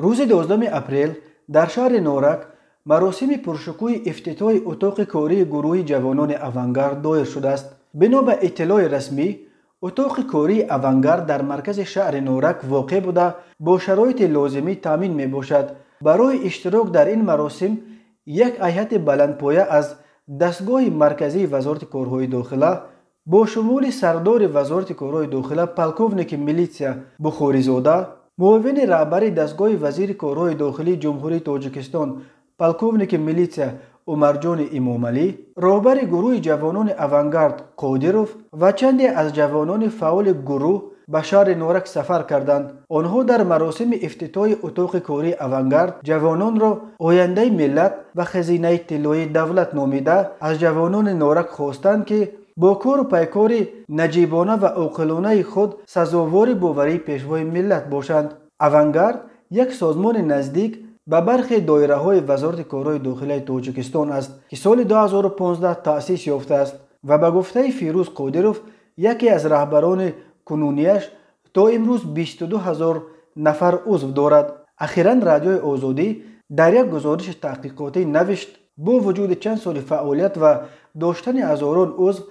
Рӯзи 12 апрел дар шаҳри Норак маросими пуршукӯҳи ифтитоҳи утоқи кории гурӯҳи ҷавонони «Авангард» доир шудааст. Бино ба иттилои расмӣ, утоқи кории «Авангард» дар маркази шаҳри Норак воқеъ буда, бо шароити лозимӣ таъмин мебошад. Барои иштирок дар ин маросим як ҳайати баландпоя аз дастгоҳи марказии Вазорати корҳои дохила бо шумули сардори Вазорати корҳои дохила, полковники милитсия Бухоризода, муовини раҳбари дастгоҳи вазири корҳои дохилии Ҷумҳурии Тоҷикистон, полковники милитсия Умарҷони Имомалӣ, роҳбари гурӯҳи ҷавонони «Авангард» Қодиров ва чанде аз ҷавонони фаъоли гурӯҳ ба шаҳри Норак сафар карданд. Онҳо дар маросими ифтитоҳи утоқи кории «Авангард» ҷавононро ояндаи миллат ва хазинаи тиллоии давлат номида, аз ҷавонони Норак хостанд, ки бо кору пайкори наҷибона ва оқилонаи худ сазовори боварии Пешвои миллат бошанд. «Авангард» як созмони наздик ба бархе доираҳои Вазорати корҳои дохилаи Тоҷикистон аст, ки соли 2015 таъсис ёфтааст ва ба гуфтаи Фирӯз Қодиров, яке аз раҳбарони кунунияш, то имрӯз 22 ҳазор нафар узв дорад. Ахиран Радиои Озодӣ дар як гузориши таҳқиқотӣ навишт: бо вуҷуди чанд соли фаъолият ва доштани ҳазорон узв,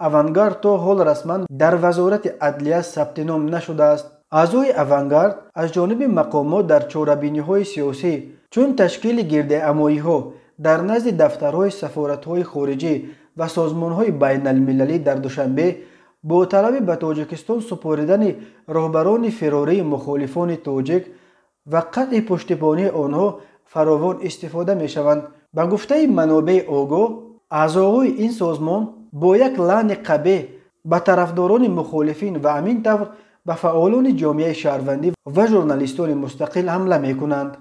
«Авангард» то ҳол расман дар Вазорати адлия сабти ном нашудааст. Аъзои «Авангард» аз ҷониби мақомот дар чорабиниҳои сиёсӣ, чун ташкили гирдиҳамоиҳо дар назди дафтарҳои сафоратҳои хориҷӣ ва созмонҳои байналмилалӣ дар Душанбе бо талаби ба Тоҷикистон супоридани роҳбарони фирории мухолифони тоҷик ва қатъи пуштибонии онҳо, фаровон истифода мешаванд. Ба гуфтаи манобеи огоҳ, аъзоҳои ин созмон бо як лаъни қабеҳ ба тарафдорони мухолифин ва ҳамин тавр ба фаъолони ҷомеаи шаҳрвандӣ ва журналистони мустақил ҳамла мекунанд.